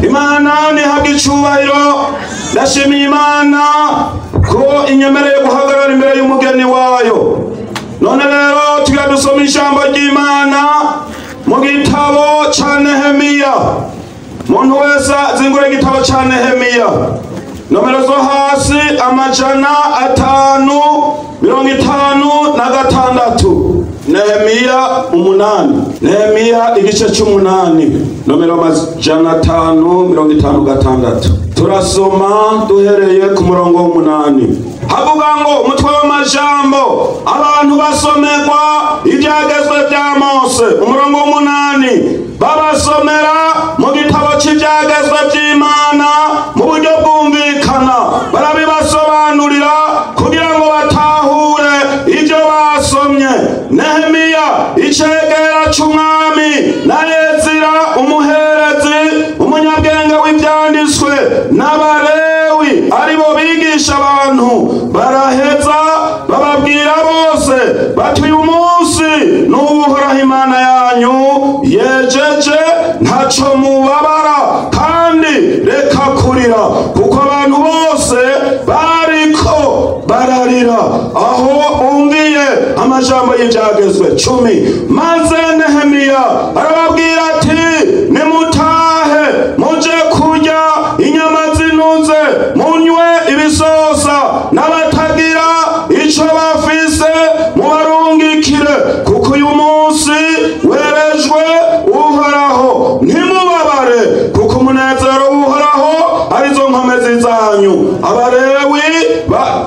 Imana nihabwe icubahiro. Ndashimiye Imana ko inyemereye guhagarara imbere y'umugeni wayo. None rero tugira dusoma ijambo ry'Imana mu gitabo ca Nehemiya. Muntu wese azingure igitabo ca Nehemiya, nomero zo hasi 556. Nehemiya 8, Nehemiya igice c'umunani, nomero 556. Turasoma duhereye ku murongo w'umunani. Havuga ngo umutwe w'amajambo abantu basomerwa ibyagezwe bya Mose. Umurongo w'umunani, babasomera mu gitabo cy'ibyagezwe by'Imana mu buryo bwumvikana, barabibasobanurira kugira ngo batahure ibyo basomye. Nehemiya icegera c'umwami na Ezira umuherezi umunyabwenge w'ibyanditswe n'Abalewi aribo bigisha abantu, baraheza bababwira bose bati uyu munsi n'Uhoraho Imana yanyu yejeje, ntaco mubabara kandi reka kurira, kuko abantu bose bariko bararira aho bumviye amajambo y'ibyagezwe. 10. Maze Nehemiya arababwira ati nimutahe muje kurya inyama zinuze, munywe ibisosa, n'abatagira ico bafise mubarungikire, kuko uyu munsi werejwe Uhoraho. Ntimubabare, kuko umunezero w'Uhoraho arizo nkomezi zanyu.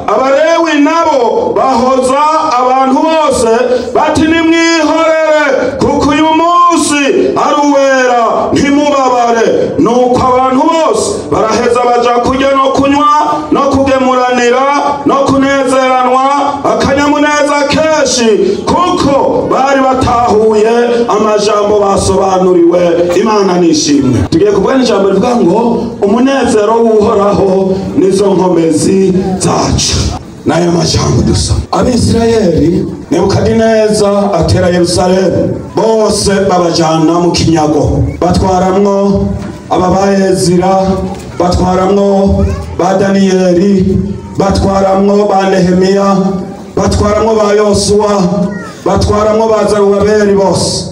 Abalewi nabo bahoza abantu bose bati nimwihorere, kuko uyu munsi ari uwera, ntimubabare. Nuko abantu bose baraheza baja kurya no kunywa no kugemuranira no kunezeranwa akanyamuneza kenshi, kuko bari batahuye amajambo basobanuriwe. Imana nishimwe. Tugiye kuvuga ijambo rivuga ngo umunezero w'Uhoraho nizo nkomezi zacu. Nayo majambo dusoma. Abisirayeli, Nebukadineza atera Yerusalemu, bose babajana mu kinyago, batwaramwo aba ba Ezira, batwaramwo ba Daniyeli, batwaramwo ba Nehemiya, batwaramwo ba Yosuwa, batwaramwo ba Zerubabeli, bose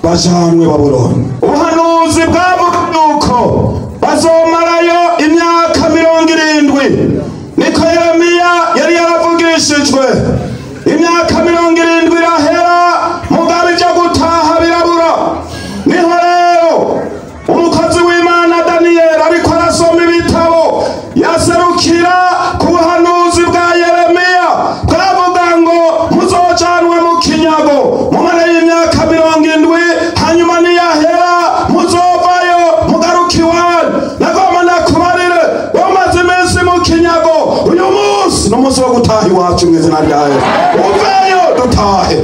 bajanwe Babuloni. Ubuhanuzi bwavuga yuko bazomarayo imyaka 70. Niko Yeremiya yari yaravugishijwe. Imyaka 70 irahera, mugabe ibyo gutaha birabura. Niho rero umukozi w'Imana Daniyeli ariko arasoma ibitabo, yaserukira ku buhanuzi bwa Yeremiya bwavuga ngo muzojanwe mu kinyago mumare y'imyaka 70, hanyuma niyahera muzovayo mugaruka iwanyu. Nagomba ndakubarire, wamaze iminsi mu kinyago, uyu munsi ni umunsi wo gutaha iwacu mu izina rya Yesu. Uveyo dutahe.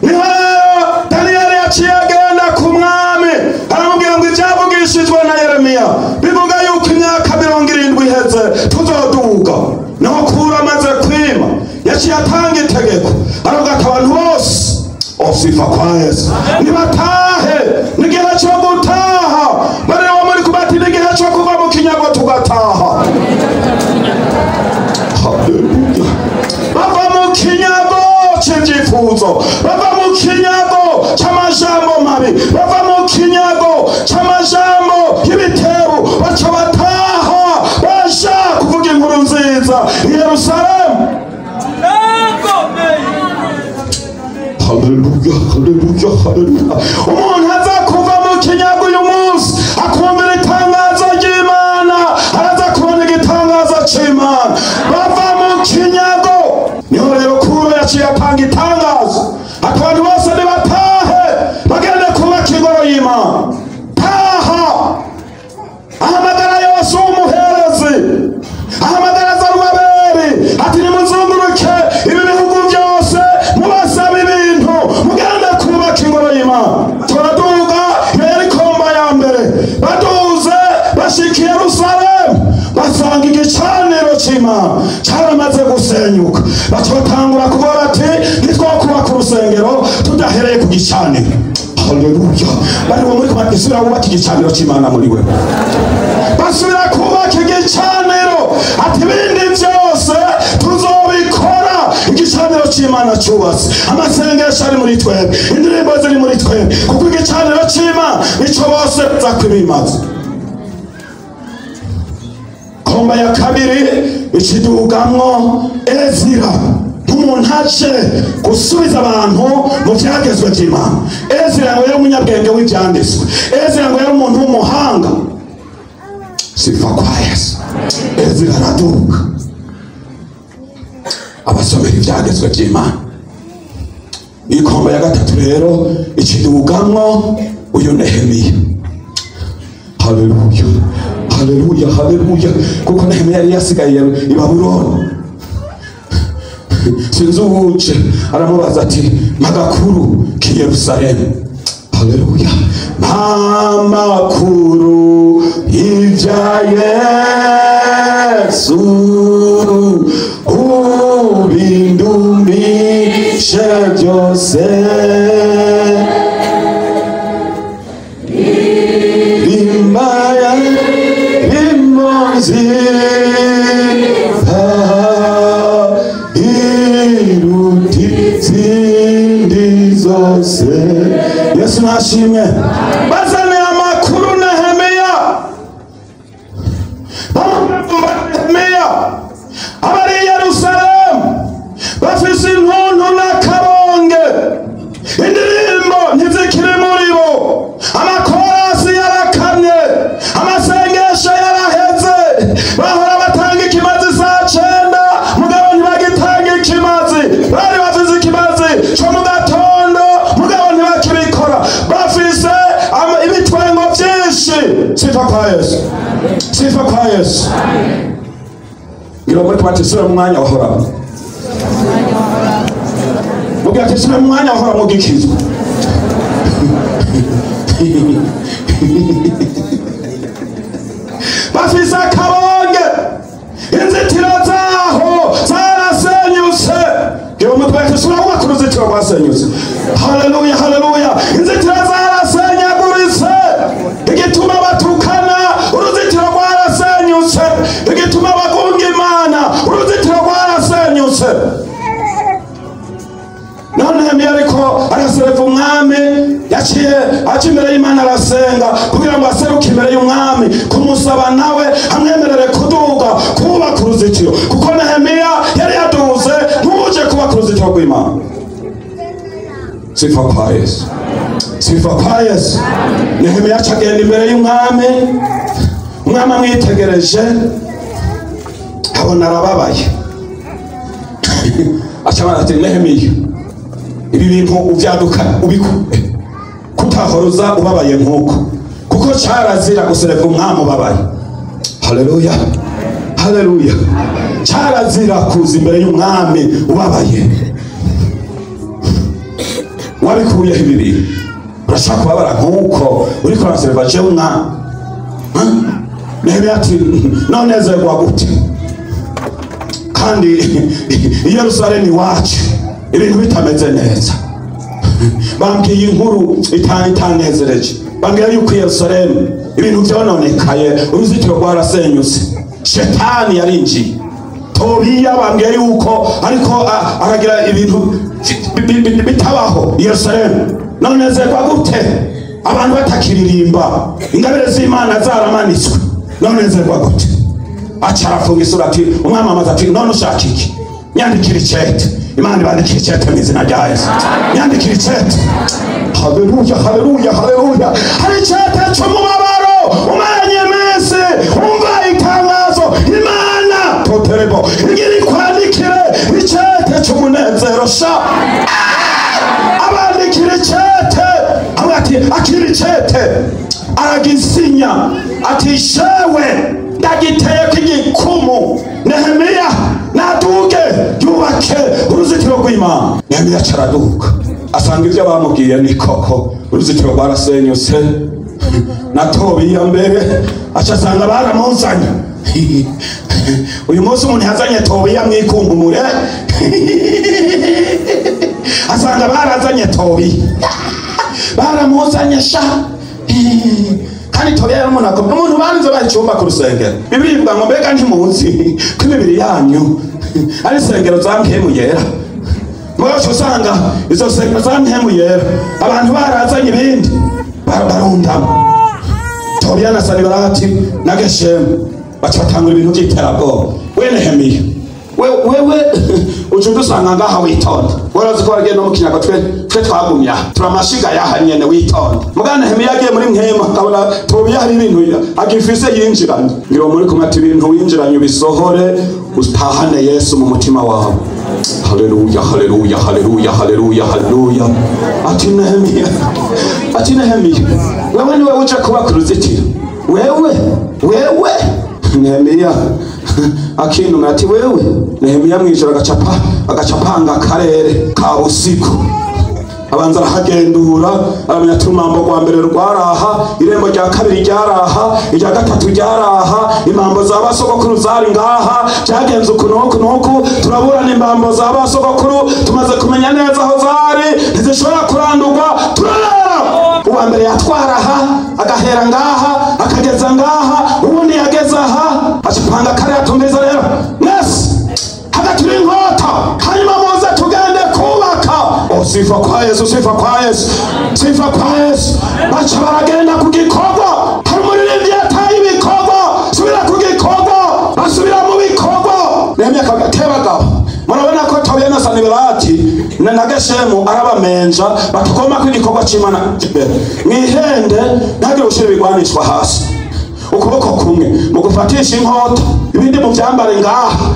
Niho rero Daniyeli yaciye agenda ku mwami, aramubwira ngo ibyavugishijwe na Yeremiya bivuga yuko imyaka 70 iheze tuzoduga. Niho Kuro amaze kwima yaciye atanga itegeko, aravuga ati abantu bose osifa kwa Yesu nibatahe, n'igihe cyo gutaha. Bareba muri kubati n'igihe cyo kuva mu kinyago tugataha. Haleluya. Bava mu kinyago c'ivyifuzo, bava mu kinyago c'amajambo mabi, bava mu kinyago c'amajambo y'ibitebo, baca bataha baja kuvuga inkuru nziza i Yerusalemu. Haleluya, haleluya, haleluya. Umuntu aza kuva mu kinyago uyu munsi akumvira itangazo ry'Imana, araza kubona igitangazo c'Imana. Bava mu kinyago. Niho rero Kuro yaciye atanga itangazo ati abantu bose nibatahe bagende kubaka ingoro y'Imana. Taha. Ahamagara Yosuwa umuherezi, ahamagara Zerubabeli ati nimuzunguruke ibi bihugu byose mubasaba ibintu, mugende kubaka ingoro y'Imana. Turaduga, iyo yari komba ya mbere. Baduze bashika i Yerusalemu, basanga igicaniro c'Imana caramaze gusenyuka. Baca batangura kuvuga bati ntitwokubaka urusengero tudahereye ku gicaniro. Haleluya. Bari muri kubatisura wubaka igicaniro cy'Imana muri we. Basubira kubaka igicaniro, ati ibindi byose tuzobikora igicaniro cy'Imana cyubatse. Amasengesho ari muri twebwe, indirimbo ziri muri twebwe, kuko igicaniro cy'Imana nico bose bazakubimaza. Komba ya kabiri ikidugamwo Ezira nk'umuntu aje gusubiza abantu mu byagezwe by'Imana. Ezira ngo yari umunyabwenge w'ibyanditswe, Ezira ngo yari umuntu w'umuhanga. Sifa kwa Yesu. Ezira araduka abasomera ibyagezwe by'Imana. Ikomba ya gatatu rero ikidugamwo uyu Nehemiya. Haleluya, haleluya, haleluya. Kuko Nehemiya yari yasigaye i Babuloni. Sinzi uwuje aramubaza ati magakuru ki Yerusalemu. Haleluya. Amakuru y'ibya Yesu ubindumishe byose, bimaya bimonzi iruti zindi zose. Yesu nashimwe. Bazaniye amakuru Nehemiya. Nehemiya abari i Yerusalemu bafise intuntu n'akabonge, indirimbo ntizikiri muri bo, amakorasi yarakamye, amasengesho yaraheze. Bahora batanga ikimazi saa 9, mugabo ntibagitanga ikimazi. Bari bafise ikimazi co mu gatondo, mugabo ntibakibikora. Bafise ibitwengo vyinshi. Sifa kwa Yesu, sifa kwa Yesu. Ngira muri kubatisura mu mwanya wahoramo. Mugira ati sura mu mwanya wahora mugikizwa. Bafise akabonge, inzitiro zaho zarasenyutse. Ngira muri kubatisura wubaka uruzitiro rwasenyutse. Haleluya, haleluya. Inzitiro zarasenyaguritse, igituma batukana uruzitiro rwarasenyutse, igituma bagunga Imana uruzitiro rwarasenyutse. None Nehemiya ariko arasereka umwami, yaciye aca imbere y'Imana arasenga kugira ngo aseruke imbere y'umwami kumusaba nawe amwemerere kuduga kubaka uruzitiro, kuko Nehemiya yari yaduze nk'uje kubaka uruzitiro rw'Imana. Sifa kwa Yesu, sifa kwa Yesu. Nehemiya aca agenda imbere y'umwami, umwami amwitegereje abona arababaye. Aca ati Nehemiya, ibi bintu uvyaduka ubikure, kutahoroza ubabaye nkuko, kuko carazira gusereka umwami ubabaye. Haleluya, haleluya. Carazira kuza imbere y'umwami ubabaye. Wabikuyeho ibi bintu, urashaka kubabara nkuko uriko urasereka jewe umwami. Nehemiya ati nonezerwa gute kandi i Yerusalemu iwacu ibintu bitameze neza. Bambwiye inkuru itanezereje, bambwiye yuko i Yerusalemu ibintu vyononekaye, uruzitiro rwarasenyutse, shetani yarinjiye. Tobiya bambwiye yuko ariko aragira ibintu bitabaho i Yerusalemu. Nonezerwa gute abantu batakiririmba, ingabire z'Imana zaramanitswe? Nonezerwa gute? Aca arafunga isura ati umwami amaze ati none ushaka iki? Nyandikira icete. Imana ibandikira icete mu izina rya Yesu. Nyandikira icete. Haleluya, haleluya, haleluya. Hari icete c'umubabaro umaranye iminsi, umva itangazo Imana toterebo igira ikwandikire icete c'umunezero sha. Abandikira icete, avuga ati akira icete, aragisinya ati shewe ndagiteye igikumu. Nehemiya naduge yubake uruzitiro rw'Imana. Nehemiya araduka asanga ibyo bamubwiye ni koko, uruzitiro rwarasenyutse. Na Tobiya mbere aca asanga baramuzanye. Uyu munsi umuntu yazanye Tobiya mwikunkumure, asanga barazanye Tobiya. Baramuzanye sha. Kandi Tobiya yari umuntu akomeye, umuntu banze bari icyumba ku rusengero. Bibiliya ivuga ngo mbega ntimuzi ko imibiri yanyu ari insengero za mpemu yera. Mugabo usanga izo nsengero za mpemu yera abantu barazanye ibindi barundamo. Tobiya na Sanibalati na Geshemu baca batangura ibintu by'iterabwoba. We Nehemiya, wewe uje udusanga ngaha witonda. Warazi ko waragiye no mu kinyago, twe twagumya turamashiga yaha nyene, witonda. Mugana Nehemiya yagiye muri mpema, akabona Tobiya hari ibintu agifise yinjiranye. Ngira muri kumwe ati ibintu winjiranye ubisohore, utahane Yesu mu mutima wawe. Haleluya, haleluya, haleluya, haleluya, haleluya. Ati Nehemiya, ati Nehemiya, wewe niwe uje kubaka uruzitiro. Wewe Nehemiya akinuma ati wewe. Nehemiya mwijoro agacapanga akarere ka busiku, abanza arahagendura, aramenya ati urumambo rwa mbere rwaraha, irembo rya kabiri ryaraha, irya gatatu ryaraha, imambo za basogokuru zari ngaha, byagenze uku n'uku n'uku, turaburana imbambo za basogokuru, tumaze kumenya neza aho zari, ntizishobora kurandurwa, turarara. Uwa mbere yatwara aha, agahera ngaha, akageza ngaha, ubundi yageza aha, acapanga akarere. Atumviriza rero mwese, hagati inkota, hanyuma muze tugende kubaka. Oh, sifa kwa Yesu, sifa kwa Yesu, sifa kwa Yesu. Baca baragenda ku gikorwa. Hari umuririmbyi yataye ibikorwa, subira ku gikorwa, basubira mu bikorwa. Nehemiya akavuga, tebagabo, murabona ko Tobiya na Sanibalati na Geshemu arabamenja batagomba ko igikorwa c'Imana imbere. Mwihende, ntagire gushyira ibigwanishwa hasi, ukuboko kumwe mu gufatisha inkota, ibindi mu byambare ngaha,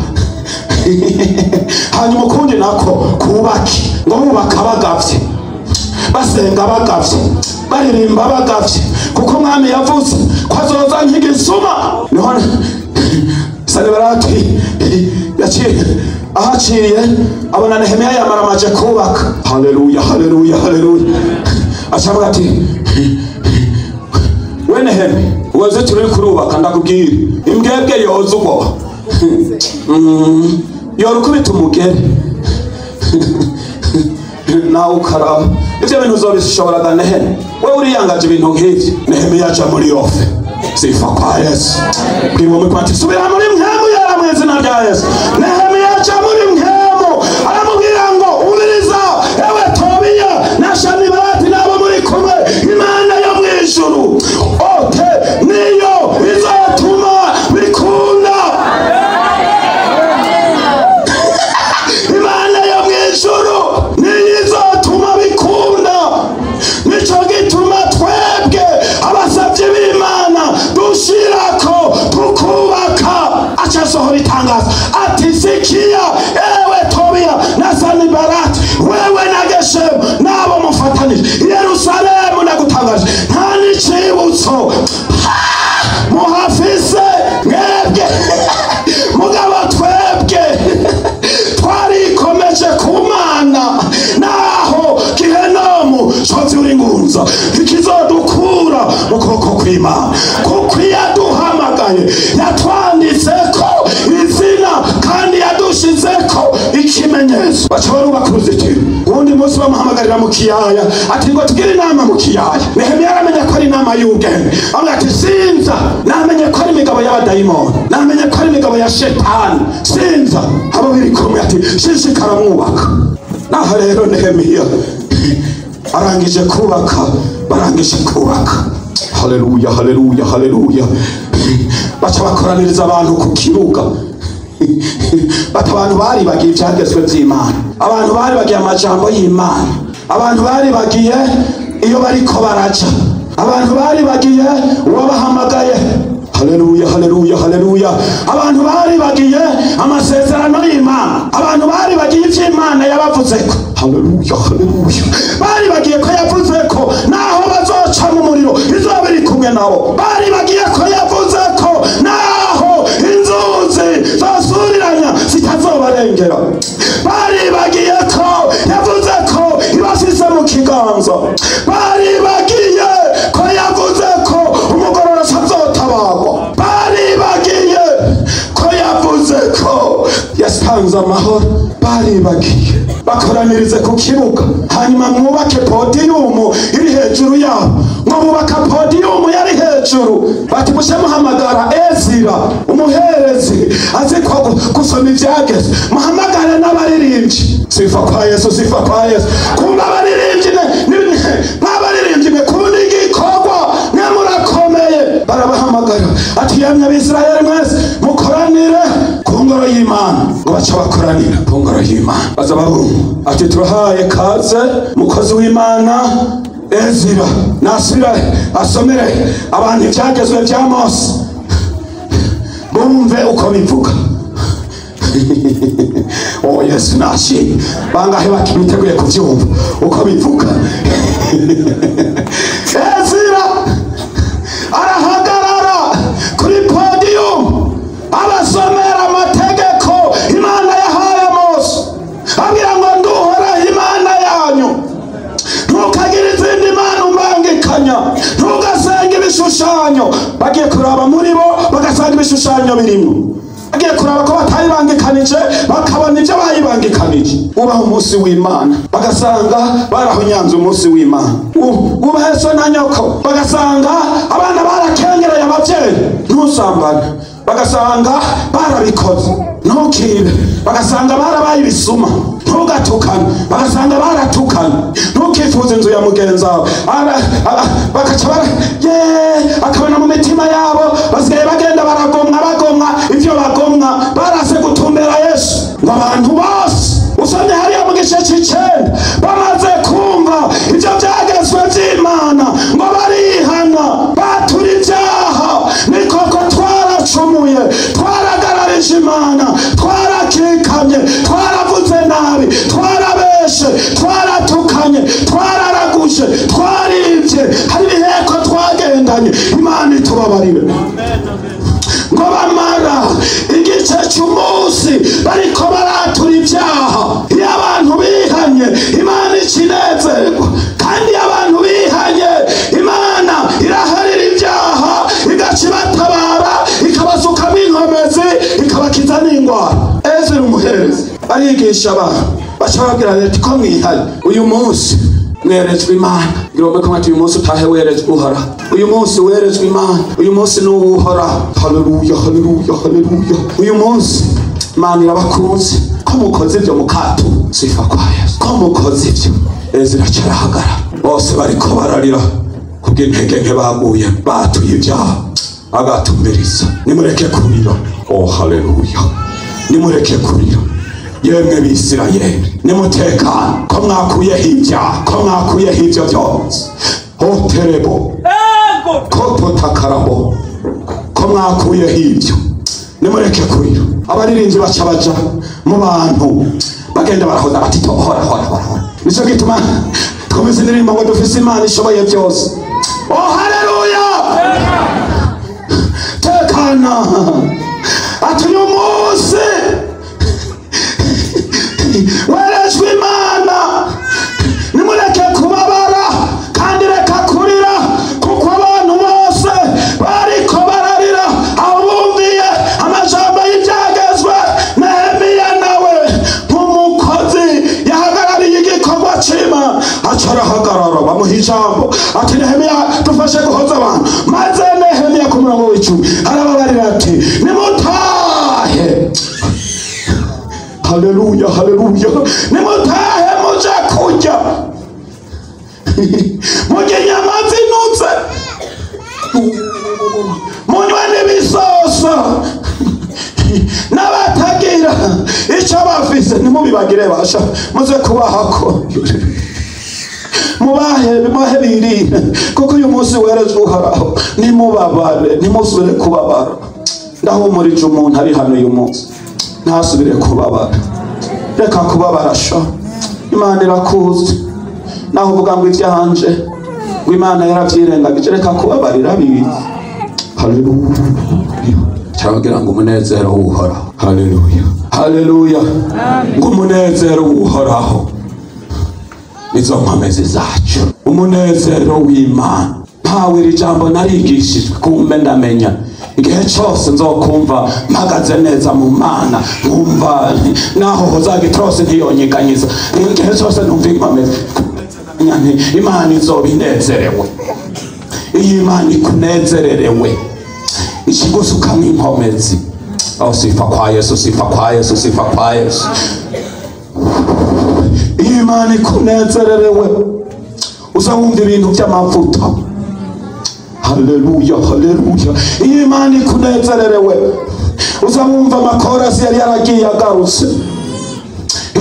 hanyuma ukundi nako kubake. Ngo bubaka bagavye, basenga bagavye, baririmba bagavye, kuko umwami yavuze ko azoza nk'igisuma. Niho Sanibalati yaciye ahaciye abona Nehemiya yamaramaje kubaka. Haleluya, haleluya, haleluya. Acavuga ati we Nehemi, uwo turi kurubaka, ndakubwira imbwebwe yoza ubwo yora ukubita umugere nawe ukaraba ibyo bintu uzobishoboraga. Nehemi, wewe uriyangaje ibintu nk'ibyo. Nehemiya aja muri ofe. Sifa kwa Yesu. Bwira uwo ati subira muri mpemu yera mu izina rya Yesu. Nehemiya aja muri mpemu, aramubwira ngo umviriza ewe Tobiya na Sanibalati n'abo muri kumwe, Imana yo mu ijuru ote niyo izatuma bikunda. Imana yo mu ijuru niyo izatuma bikunda, nico gituma twebwe abasabyi b'Imana dushirako tukubaka. Aca asohora itangazo ati sikia ewe Tobiya na Sanibalati, wewe na Geshemu n'abo mufatanije, Yerusalemu nagutangaje, nta n'icibutso muhafise mwebwe, mugabo twebwe twarikomeje ku Mana, naho gihenomu covyura ingunza ntikizodukura mu kuboko kw'Imana, kuko iyaduhamagaye yatwanditseko izina kandi yadushizeko ikimenyetso. Baca barubaka uruzitiro. Uwundi munsi bamuhamagarira mu kiyaya, ati ngo tugire inama mu kiyaya. Nehemiya aramenya ko ari inama y'ubwenge, avuga ati sinza, namenye ko ari imigabo y'abadayimoni, namenye ko ari imigabo ya shetani, sinza. Abo biri kumwe ati shishikara mwubaka. Naho rero Nehemiya arangije kubaka, barangije kubaka. Haleluya, haleluya, haleluya. Baca bakoraniriza abantu ku kibuga. Bati abantu bari bagiye ibyagezwe by'Imana, abantu bari bagiye amajambo y'Imana, abantu bari bagiye iyo bariko baraca, abantu bari bagiye uwabahamagaye. Haleluya, haleluya, haleluya. Abantu bari bagiye amasezerano y'Imana, abantu bari bagiye ivy'Imana yabavuzeko. Haleluya, haleluya. Bari bagiye ko yavuze ko naho bazoca mu muriro izoba iri kumwe nabo. Bari bagiye ko yavuze ko naho inzuzi zosuriranya zitazobarengera. Bari bagiye ko yavuze ko ibafise mu kiganza. Bari bagiye ko yavuze ko umugororotsi azotabagwa. Bari bagiye ko yavuze ko yatanze amahoro. Bari bagiye Bakoranirize ku kibuga, hanyuma mwubake podiyumu iri hejuru yabo. Ngo bubaka podiyumu yari hejuru, bati mushe muhamagara Ezira umuherezi azi ko gusoma ivyageze, muhamagare n'abaririmbyi. Sifa kwa Yesu, sifa kwa Yesu. Kumva abaririmbyi n'abaririmbyi mwe kundi igikorwa mwe murakomeye. Barabahamagara ati yemwe Abisirayeli mwese mukoranire ku ngoro y'Imana. Ngo baca bakoranira ku ngoro y'Imana, baza barumva ati turahaye kaze mukozi w'Imana Ezira, nasubira asomere abantu ivyagezwe vya Mose bumve uko bivuga. Oh Yesu nashimwe. Bangahe bakibiteguye kuvyumva uko bivuga? Ezira arahagarara kuri podium abasomera amategeko Imana yahaye Mose, abwira ngo nduhoraho Imana yanyu, ntukagire izindi mana umbangikanya, ntugasenge ibishushanyo. Bagiye kuraba muri bo bagasanga ibishushanyo birimo, bagiye kuraba ko batayibangikanije bakabona ibyo bayibangikanije. Ubaha umunsi w'Imana bagasanga barahunyanze umunsi w'Imana. Ubahe so na nyoko bagasanga abana barakengereye abavyeyi. Ntusambane bagasanga barabikoze. Ntukibe bagasanga barabaye ibisuma. Ntugatukane bagasanga baratukanye. Ntukifuze inzu ya mugenzi wawe, bakaca akabona mu mitima yabo basigaye bagenda baragomwa bagomwa ivyo bagomwa, barase gutumbera Yesu. Ngo abantu bose usomye hariya mu gice c'icenda bamaze kumva ivyo vyagezwe vy'Imana ngo barihana, batura ivyaha. Ni koko twaracumuye, twaragararije Imana, twarakikamye, twaravuze nabi, twarabeshe, twaratukanye, twararaguje, twarivye, hari ibiheko twagendanye. Imana itubabarire. Ngo bamara igice cy'umunsi bariko baratura ibyaha. Iyo abantu bihanye Imana ikinezerwa, kandi iyo abantu bihanye Imana iraharira ibyaha, igaca ibatabara, ikabasukamo inkomezi, ikabakiza n'ingwara. Ezira umuherezi arigisha abantu, baca bababwira ati ko mwihanye uyu munsi mwerejwe Imana. Ngirombe ko ati uyu munsi utahe werejwe Uhoraho, uyu munsi werejwe Imana, uyu munsi ni uw'Uhoraho. Haleluya, haleluya, haleluya. Uyu munsi Imana irabakunze ko mukoze ivyo mukatu. Sifa kwa Yesu ko mukoze ivyo. Ezira acarahagara, bose bariko bararira kubw'intege nke baguye, batuye ibyaha. Agatumiriza, nimureke kurira. Oh haleluya, nimureke kurira yemwe Bisirayeli, nimutekane ko mwakuyeho ibyaha, ko mwakuyeho ivyo byose. Oh terebo ko totakarabo, ko mwakuyeho ibyo, nimureke kurira. Abaririmbyi baca baja mu bantu bagenda barahoza bati hora hora hora. Nico gituma twumvise indirimbo ngo dufise Imana ishoboye byose. Oh haleluya, tekana. Ati uyu munsi werejwe Imana, nimureke kubabara kandi reka kurira, kuko abantu bose bariko bararira aho bumviye amajambo y'ivyagezwe. Nehemiya nawe nk'umukozi yahagarariye igikorwa c'Imana aca arahagarara, bamuha ijambo ati Nehemiya dufashe guhoza abantu. Maze Nehemiya ku murongo w'icumi arababarira ati nimutahe. Haleluya, haleluya. Nimutahe muje kurya, murye inyama zinutse, munywe n'ibisosa, n'abatagira ico bafise ntimubibagire basha, muze kubahako, mubahe birire, kuko uyu munsi werejwe Uhoraho. Ntimubabare, ntimusubire kubabara. Ndahumurije umuntu ari hano uyu munsi ntasubire kubabara. Reka kubabara sha, Imana irakuzi. Naho uvuga ngo ivyanje ngo Imana yaravyirengagije, reka kubabarira bibi. Haleluya. Cyababwira ngo umunezero w'Uhoraho. Haleluya, haleluya. Ngo umunezero w'Uhoraho nizo nkomezi zacu, umunezero w'Imana. Mpawe iri jambo narigishijwe kumbe ndamenya igihe cyose nzokumva mpagaze neza mu Mana, nkumva naho hozagitrose ntiyonyiganyiza, igihe cyose numva inkomezi, Imana izoba inezerewe. Iyo Imana ikunezererewe ikigusukamwo inkomezi. Oh, sifa kwa Yesu, sifa kwa Yesu, sifa kwa Yesu. Iyo Imana ikunezererewe uzawumva ibintu by'amavuta. Haleluya, haleluya. Iyo Imana ikunezererewe uzawumva amakorasi yari yaragiye agarutse.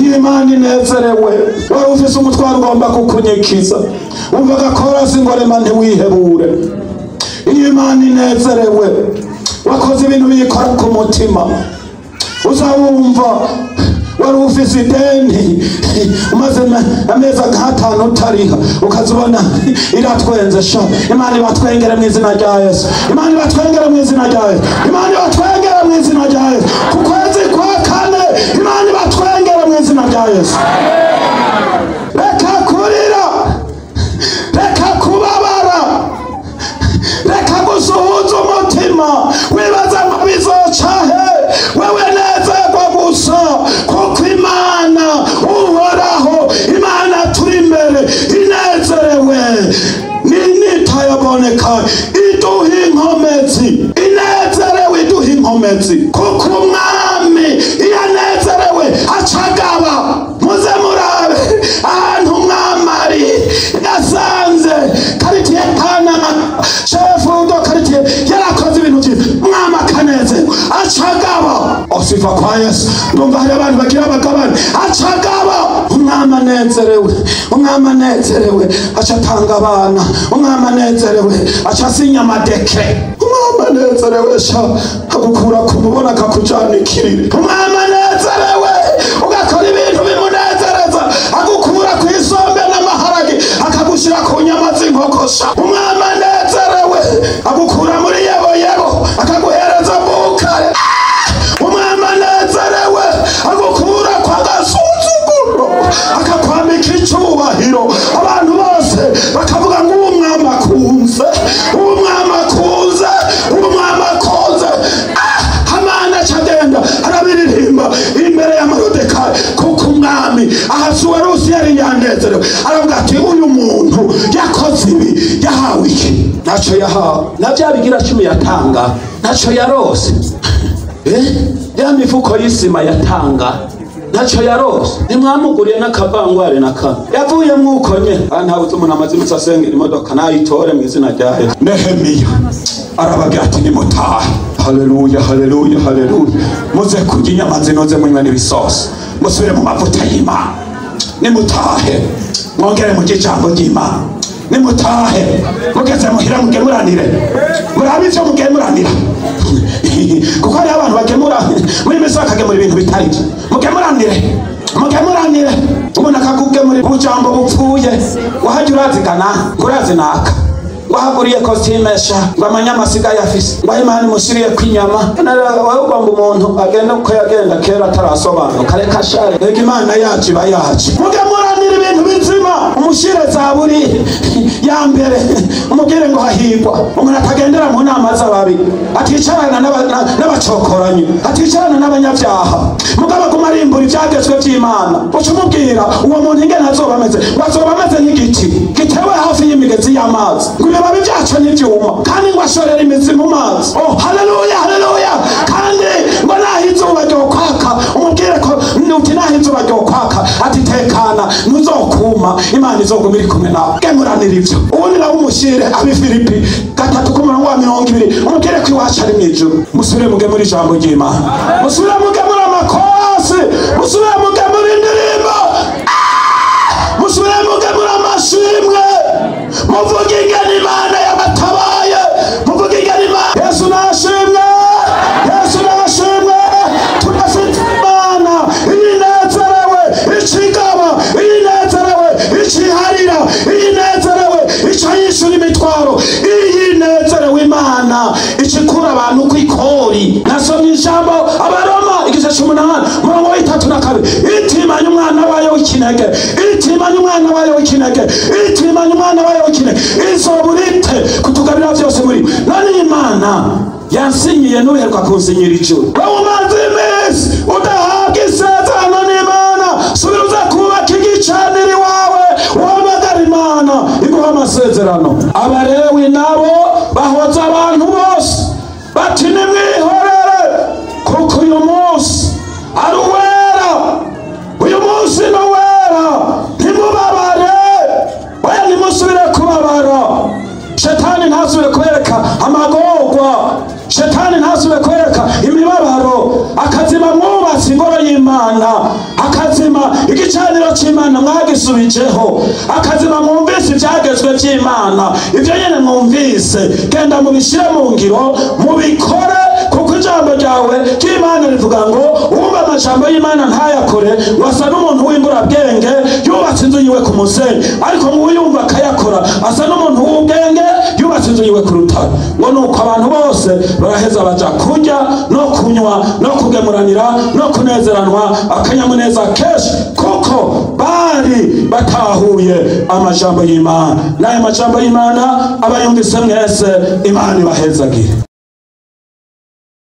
Iyo Imana inezerewe wari ufise umutwaro ugomba kukunyikiza, wumva agakorasi ngo rema ntiwihebure. Iyo Imana inezerewe wakoze ibintu biyikora ku mutima, uzawumva wari ufise ideni umaze amezi nk'atanu utariha, ukazibona iratwenze sha. Imana ibatwengere mu izina rya Yesu. Imana ibatwengere mu izina rya Yesu. Imana ibatwengere mu izina rya Yesu. Ku kwezi kwa kane Imana ibatwengere mu izina rya Yesu. Reka kurira, reka kubabara, reka gusuhuza umutima wibaza ngo bizoca he. Wewe nezerwa gusa kuko Imana uhoraho, Imana turi imbere inezerewe nitayaboneka iduha inkomezi, inezerewe iduha inkomezi, kuko umwami iyo anezerewe acagaba. Muze murabe ahantu umwami ari, yasanze karitiye kana shefu do karitiye yarakoze ibintu byiza, umwami akanezerwa acagaba. Sifa kwa Yesu. Ndumva hari abantu bagira abagabane acagaba. Umwami anezerewe, umwami anezerewe acatanga abana, umwami anezerewe acasinya amadekre, umwami anezerewe sha agukura kumubona akakujana ikiriri, umwami anezerewe ugakora ibintu bimunezereza, agukura ku isombe n'amaharage akagushira ku nyama z'inkoko sha. Umwami anezerewe agukura muri yebo yebo akaguhereza bukare. Umwami anezerewe agukura kwa gasuzuguro akakwambika icyubahiro, abantu bose bakavuga ngo uwo mwami akunze, uwo mwami akunze, uwo mwami akunze. Hamani acagenda arabiririmba imbere ya Moridekayi, kuko umwami Ahasuwerusi yari yanezerewe, aravuga ati uyu muntu yakoze ibi, yahawe iki? Ntacyo yahawe, na bya bigira 10 yatanga ntacyo yarose. Ya mifuko y'isima yatanga ntacyo yarose, ntimwamuguriye n'akavangware na kamwe, yavuye mwuko nye. Ntabuze umuntu amaze iminsi asengera imodoka nayitore mu izina rya Yesu. Nehemiya arababwira ati nimutahe. Haleluya, haleluya, haleluya. Muze kurya inyama zinoze munywe n'ibisosi, musubire mu mavuta y'Imana. Nimutahe mwongere murye ijambo ry'Imana. Nimutahe mugeze muhira mugemuranire, murabe ivyo mugemuranira, kuko hariho abantu bagemura muri misi bakagemura ibintu bitari byo. Mugemuranire, mugemuranire. Umuntu akakugemurira ubujambo bupfuye, wahajya urazigana urazinaka, wahaguriye kositime sha, ngo amanyama asigaye afise, ngo aho Imana imushyiriye kw'inyama. Wowe ugomba umuntu agenda uko yagenda kera atarasobanuka, reka share, reka Imana yacu iba yacu. Mugemuranire ibintu bizima, umushyire zaburi ya mbere, umubwire ngo hahigwa umuntu atagendera mu nama z'ababi, aticarana n'abacokoranyi, aticarana n'abanyabyaha, mugabo aguma arimbura ibyagezwe by'Imana. Uca umubwira uwo muntu ingene azoba ameze, ngo azoba ameze nk'igiti gitewe hafi y'imigezi y'amazi, ngo ibibabi byaco ntivyuma, kandi ngo ashorere imizi mu mazi. Oh, haleluya, haleluya. Kandi ngo naho izuba ryokwaka, umubwire ko uti naho izuba ryokwaka, ati tekana ntuzokuma, Imana izoguma iri kumwe nawe. Gemuranira ivyo. Ubundi nawe umushyire abi Filipi 3:20, umubwire ko iwacu ari mw'ijuru. Musubire mugemure ijambo ry'Imana, musubire mugemure amakorasi, musubire mugemure indirimbo, musubire mugemure amashimwe, muvuge ingene Imana yabatabaye, muvuge ingene Imana. Yesu nashimwe, Yesu nashimwe. Turafite Imana inezerewe ikigaba, inezerewe ikiharira, inezerewe icayishura imitwaro, inezerewe Imana ikikura abantu kw'ikori. Nasomye ijambo Abaroma igice 8 umurongo wa 32, iti Itimanye umwana wayo w'ikinege, itimanye umwana wayo w'ikinege, itimanye umwana wayo w'ikinege, izoburite kutugabira byose muri none Imana yansinyiye n'uheruka kunsinyira ijuru. Wowe umaze iminsi udahabwa isezerano n'Imana, subira uza kubaka igicaniro iwawe, uhamagara Imana iguha amasezerano. Abalewi nabo bahoza abantu bose bati nimwihorere, kuko uyu munsi ari uwera, uyu munsi ni uwera, ntimubabare, oya ntimusubire kubabara. Shetani ntasubire kwereka amagorwa, shetani ntasubire kwereka imibabaro, akazima mwubatse ingoro y'Imana, akazima igicaniro cy'Imana mwagisubijeho, akazima mwumvise ibyagezwe by'Imana, ibyo nyene mwumvise genda mubishyire mu ngiro, mubikore, kuko ijambo ryawe ry'Imana rivuga ngo uwumva amajambo y'Imana ntayakore ngo asa n'umuntu w'imburabwenge yubatse inzu yiwe ku musenyi, ariko ngo uwuyumva akayakora asa n'umuntu w'ubwenge yubatse inzu yiwe ku rutare. Ngo nuko abantu bose baraheza baja kurya no kunywa no kugemuranira no kunezeranwa akanyamuneza kenshi, kuko bari batahuye amajambo y'Imana. N'ayo majambo y'Imana abayumvise mwese, Imana ibahezagire.